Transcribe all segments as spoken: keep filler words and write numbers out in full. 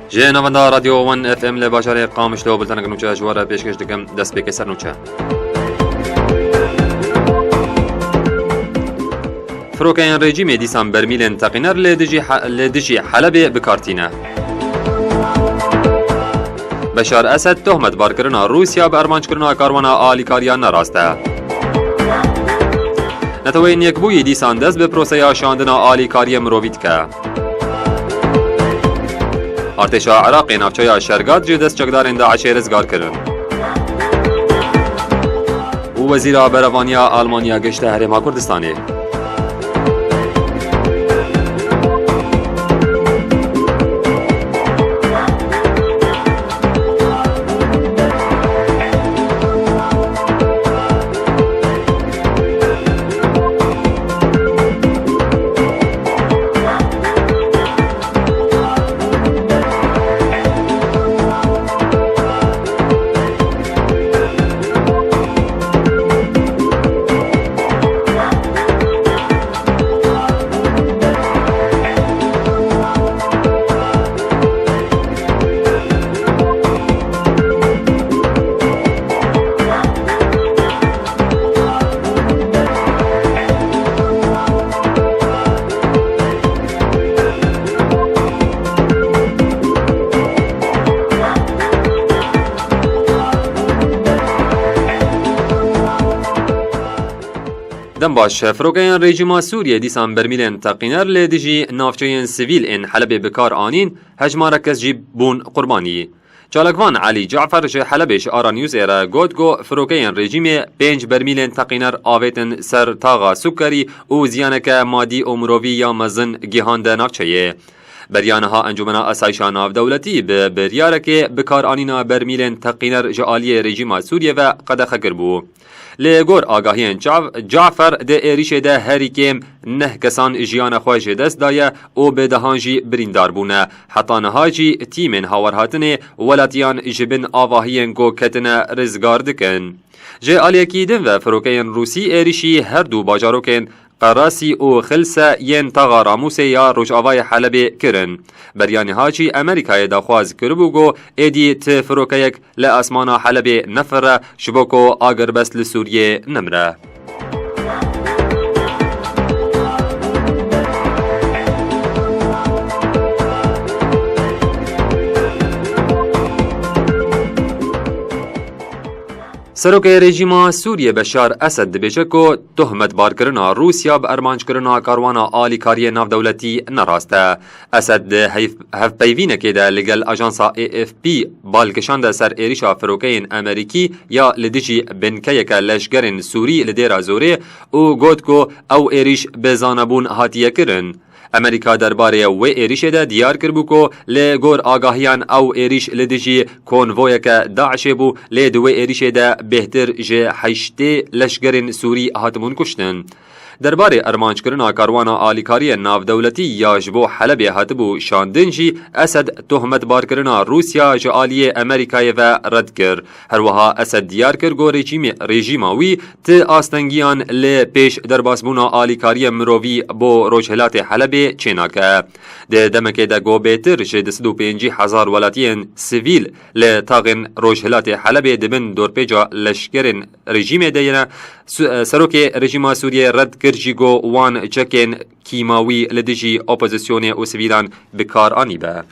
Ji navenda Radyo One F M li bajarê Qamişlo bultenek nûçe ji we re pêşkêş dikim, destpêkê ser nûçe. Firokeyên rejîmê dîsan bermîlên teqîner li dijî He-, li dijî Helebê bi kar tîne. Beşar Esed tohmetbarkirina Rûsya bi armanckirina karwana alîkariya nerast e. Neteweyên Yekbûyî dîsan dest bi proseya şandina alîkariyê mirovî dike. Artêşa Iraqê navçeya Şergat ji dest çekdarên DAIŞê rizgar kirin. Û Wezîra Berevaniya Almanya gihişte Herêma Kurdistanê. Dem baş, firokeyên rejîma Sûriyê dîsan bermîlên teqîner li dijî navçeyên sivîl ên Helebê bi kar anîn, hejmare kes jî bûn qurbanî. Çalakvan Elî Cafer ji Helebê ji Ara Newsê re got ku firokeyên rejîmê pênc bermîlên teqîner avêtin ser taxa sukerî û ziyaneke madî û mirovî ya mezin gihande navçeyê. Beriya niha Encûmena Asayişa Navdewletî bi biryarekê bikaranîna bermîlên teqîner ji aliyê rejîma Sûriyê ve qedexe kiribû. Li gor agahiyên Cav-, Cafer di êrîşê de herî kêm neh kesan jiyana xwe ji dest daye û bi dehan jî birîndar bûne. Heta niha jî tîmên hawerhatinê welatiyan ji bin avahiyên ku ketine rizgar dikin. Ji aliyekî din ve firokeyên Rûsî êrîşî her du bajarokên Qerasî û Xilse yên taxa Ramûsê ya rojavayê Helebê kirin. Beriya niha jî Amerîkayê daxwaz kiribû ku êdî ti firokeyek li asmana Helebê nefire ji bo ku agirbest li Sûriyê nemire. Serokê rejîma Sûriyê Beşar Esed dibêje ku tohmetbarkirina Rûsya bi armanckirina karwana alîkariyê navdewletî nerast e. Esed di heyv-, hevpeyvînekê de li gel ajansa A F P bal kişande ser êrîşa firokeyên Amerîkî ya li dijî binkeyeke leşgerên Sûrî li Dêra Zorê û got ku ew êrîş bi zanebûn hatiye kirin. Amerîka derbarê wê êrîşê de diyar kiribû ku li gor agahiyan ew êrîş li dijî konvoyeke DAIŞê bû, lê di wê êrîşê de bêhtir ji heştê leşgerên Sûrî hatibûn kuştin. Derbarê armanckirina karwana alîkariyê navdewletî ya ji bo Helebê hatibû şandin jî Esed tohmetbarkirina Rûsya ji aliyê Amerîkayê ve red kir. Her wiha Esed diyar kir ku rejîmê, rejîma wî ti astengiyan li pêş derbasbûna alîkariyê mirovî bo Rojhilatê Helebê çênake. Di demekê de ku bêtir ji du sed û pêncî hezar welatiyên sivîl li taxên Rojhilatê Helebê di bin dorpêça leşkerên rejîmê de ye, Su-, serokê rejîma Sûriyê red kir jî ku wan çekên kîmawî li dijî opozisyonê û sivîlan bi kar anîbe.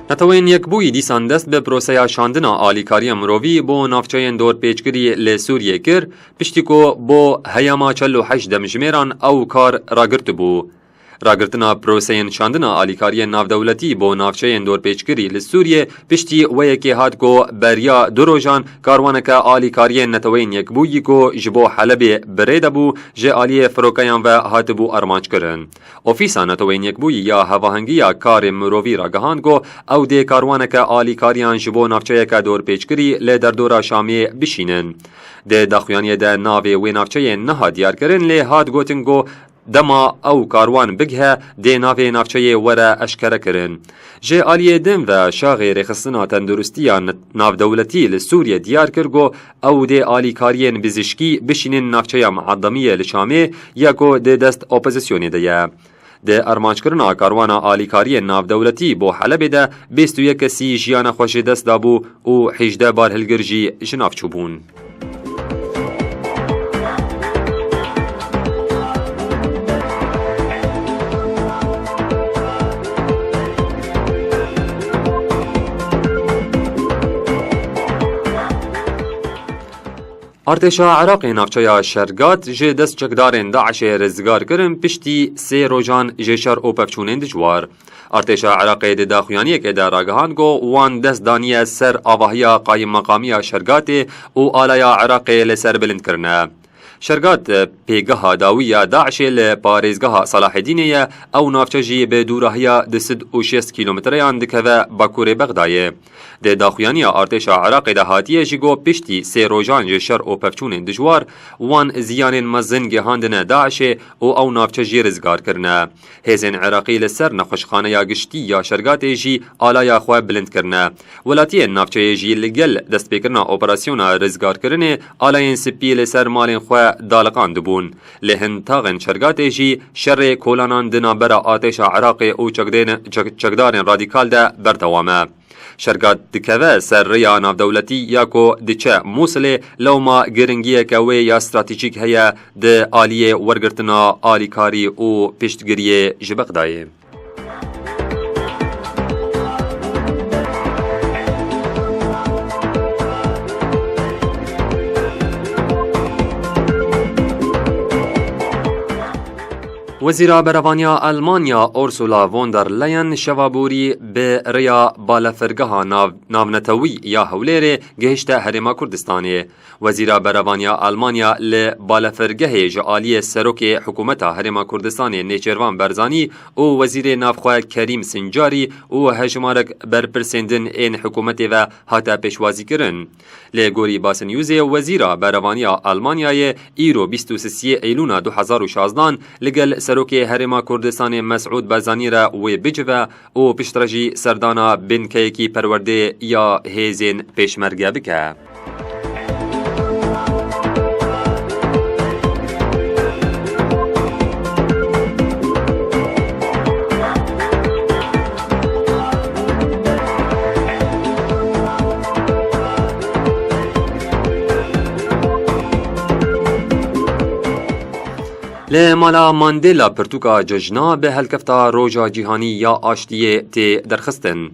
Neteweyên Yekbûyî dîsan dest bi proseya şandina alîkariya mirovî bo navçeyên dorpêçkirî li Sûriyê kir, piştî ku bo heyama çel û heşt demjimêran ew kar ragirtibû. Ragirtina proseyên şandina alîkariyên navdewletî bo navçeyên dorpêçkirî li Sûriyê piştî wê yekê hat ku beriya du rojan karwaneke alîkariyên Neteweyên Yekbûyî ku ji bo Helebê bi rê de bû, ji aliyê firokeyan ve hatibû armanckirin. Ofîsa Neteweyên Yekbûyî ya Hevahengiya Karê Mirovî ragihand ku ew dê karwaneke alîkariyan ji bo navçeyeke dorpêçkirî li derdora Şamê bişînin. Di daxuyaniyê de navê wê navçeyê nehat diyarkirin, lê hat gotin ku Dema ew karwan bigihe, dê navê navçeyê were eşkerekirin. Ji aliyê din ve şaxê rêxistina tenduristiya n-, navdewletî li Sûriyê diyar kir ku ew dê alîkariyên bizişkî bişînin navçeya Miademiyê li Şamê ya ku di dest opozisyonê de ye. Di armanckirina karwana alîkariyên navdewletî bo Helebê de bîst û yek kesî jiyana xwe ji dest dabû û hêjdeh barhilgir jî ji nav çûbûn. Artêşa Iraqê navçeya Şergat ji dest çekdarên DAIŞê rizgar kirin, piştî sê rojan ji şer û pevçûnên dijwar. Artêşa Iraqê di daxuyaniyekê de ragihand ku wan dest daniye ser avahiya qayîmmeqamiya Şergatê û alaya Iraqê li ser bilind kirine. Şergat, pêgeha dawî ya DAIŞê li parêzgeha Selahedînê ye, ew navçe jî bi dûrahiya du sed û şêst kîlometreyan dikeve bakurê Bexdayê. Di daxuyaniya artêşa Iraqê de hatiye jî ku piştî sê rojan ji şer û pevçûnên dijwar, wan ziyanên mezin gihandine DAIŞê û ew navçe jî rizgar kirine. Hêzên Iraqî li ser nexweşxaneya giştî ya Şergatê jî alaya xwe bilind kirine. Welatiyên navçeyê jî li gel destpêkirina operasyona rizgarkirinê alayên spî li ser malên xwe daliqandibûn. Li hin taxên Şergatê jî şerê kolanan di navbera artêşa Iraqê û çekdên-, çek-, çekdarên radîkal de berdewam e. Şergat dikeve ser rêya navdewletî ya ku diçe Mûsilê, lewma giringiyeke wê ya stratejîk heye di aliyê wergirtina alîkarî û piştgiriyê ji Bexdayê. Wezîra Berevaniya Elmanya Ursula von der Leyen şeva borî bi rêya balefirgeha nav-, navnetewî ya Hewlêrê gihişte Herêma Kurdistanê. Wezîra Berevaniya Elmanya li balefirgehê ji aliyê Serokê Hikûmeta Herêma Kurdistanê Nêçêrvan Barzanî û Wezîrê Navxwe Kerîm Sincarî û hejmarek berpirsên din ên hikûmetê ve hate pêşwazîkirin. Li gorî Bas Newsê, Wezîra Berevaniya Elmanyayê îro bîst û sisiyê Eylûna du hezar û şazdan li gel Serokê Herêma Kurdistanê Mesûd Barzanî re wê bicive û piştre jî serdana binkeyekî perwerdê ya hêzên pêşmerge bike. Li mala Mandela pirtûka cejna bi helkefta Roja Cîhanî ya Aştiyê tê derxistin.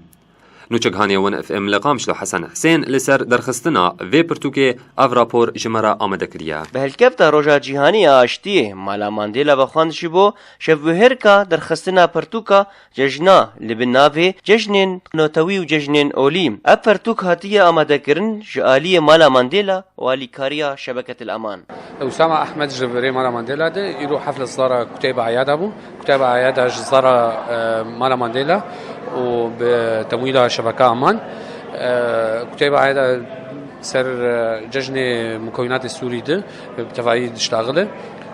Nûçeghanê Wan F M li Qamişlo Hesen Husên li ser derxistina vê pirtûkê ev rapor ji me re amade kiriye. Bi helkefta Roja Cîhanî ya Aştiyê, Mala Mandela vexwendişî bo şevbihêrka derxistina pirtûka cejna li bin navê Cejnên Netewî û Cejnên Olî. Ev pirtûk hatiye amadekirin ji aliyê Mala Mandela û alîkariya Şebeketil Eman. Usama Ahmed ji virê Mala Mandela de îro hefle zara Kuteyba Eyada bû. Kuteyba Eyada ji zara, e, Mala Mandela û bi temwîla Şebeka Aman, e, Kuteyba Eyada ser, e, cejnê mukewinatê Sûrî de bi tevayî diştaxile.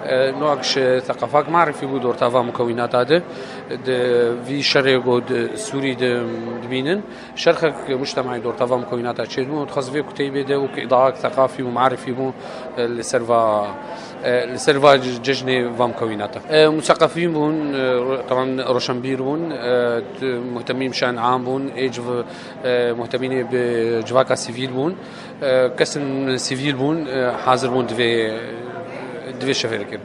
E, noak ji seqafak marifî bû dortava mukewinata de. Di vî şerê ku di Sûrî de dibînin, Şerxek mujtemaî dortava mukewînata çêdibû û dixwest vê kuteybê de wek îdaak seqafî û marifî bû, e, li ser va, e, li ser va cejnê va mukewînata. E, museqefîn bûn, e, ro-, teban roşenbîr bûn, e, t-, muhtemîn bi şe'en am bûn, ê civ-, e, muhtemînê bi civaka sivîl bûn, e, kesên sivîl bûn, e, hazir bûn divê, divê şevê dikin.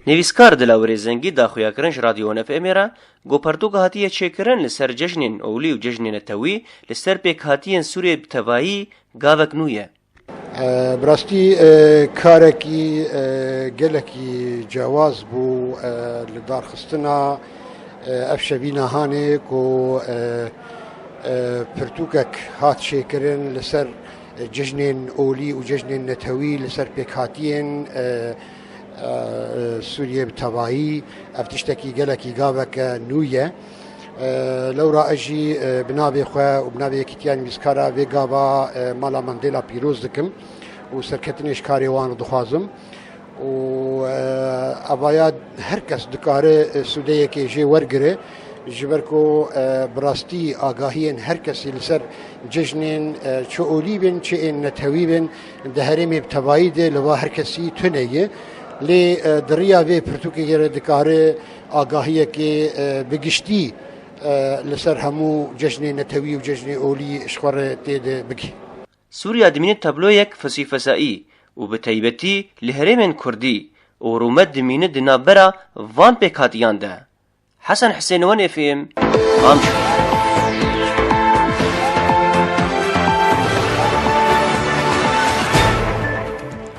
Nivîskar Dilawirê Zengî da xuyakirin ji Radyo Wan F M'ê re, ku pertûk hatiye çêkirin li ser cejnên olî û cejnên netewî li ser pêkhatiyên Sûriyê bi tevayî gavek nû ye. E, bi rastî, e, karekî, e, gelekî cewaz bû, e, li darxistina, e, ev şevîna hanê ku, e, e, pirtûkek hat çêkirin li ser cejnên olî û cejnên netewî li ser pêkhatiyên, e, e, Sûriyê bi tevayî. Ev tiştekî gelekî gaveke nû ye. E, lewra ez jî, e, bi navê xwe û bi navê Yekîtiya Nivîskara vê gava, e, Mala Mandela pîroz dikim û serketinê ji karê wan dixwazim. û, e, evaya her kes dikare, e, sûdeyekê jê wergire, ji ber ku, e, bi rastî agahiyên her kesî li ser cejnên, e, çi olî bin, çi ên netewî bin, di herêmê bi tevayî de li va her kesî tune ye. Lê, e, di riya vê pirtûkê re dikare agahiyekê, e, bi giştî, e, li ser hemû cejnê netewî û cejnê olî ji xwe re tê de bigihî. Sûriya dimîne tabloyek fesîfesayî û bi taybetî li herêmên Kurdî û rûmet dimîne di navbera van pêkhatiyan de. Hesen Hisên, Wan F M, Amşar.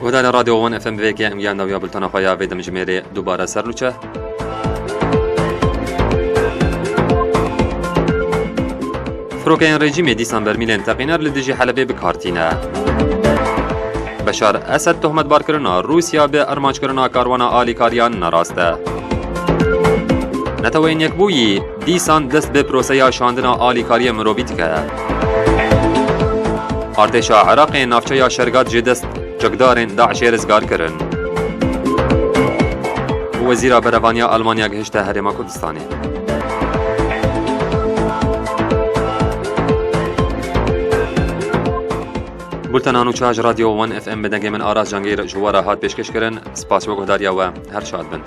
Guhdarên Radyo Wan F M, bi vê yekê em gihan dawiya bultena xwe ya vê demjimêrê dubare ser nûçe. Firokeyên rejîmê dîsan bermîlên teqîner li dijî Helebê bi kar tîne. Beşar Esed tohmetbarkirina Rûsya bi armanckirina karwana alîkariyan ne rast e. Neteweyên Yekbûyî dîsan dest bi proseya şandina alîkariyê mirovî dike. Artêşa Iraqê navçeya Şergat ji dest çekdarên DAIŞê rizgar kirin. Wezîra Berevaniya Almanya gihişte Herêma Kurdistanê. Bultena nûçe ji Radyo One F M bi dengê min Aras Cangîr ji we re hat pêşkêşkirin. Spas we guhdariya we. Her şad bin.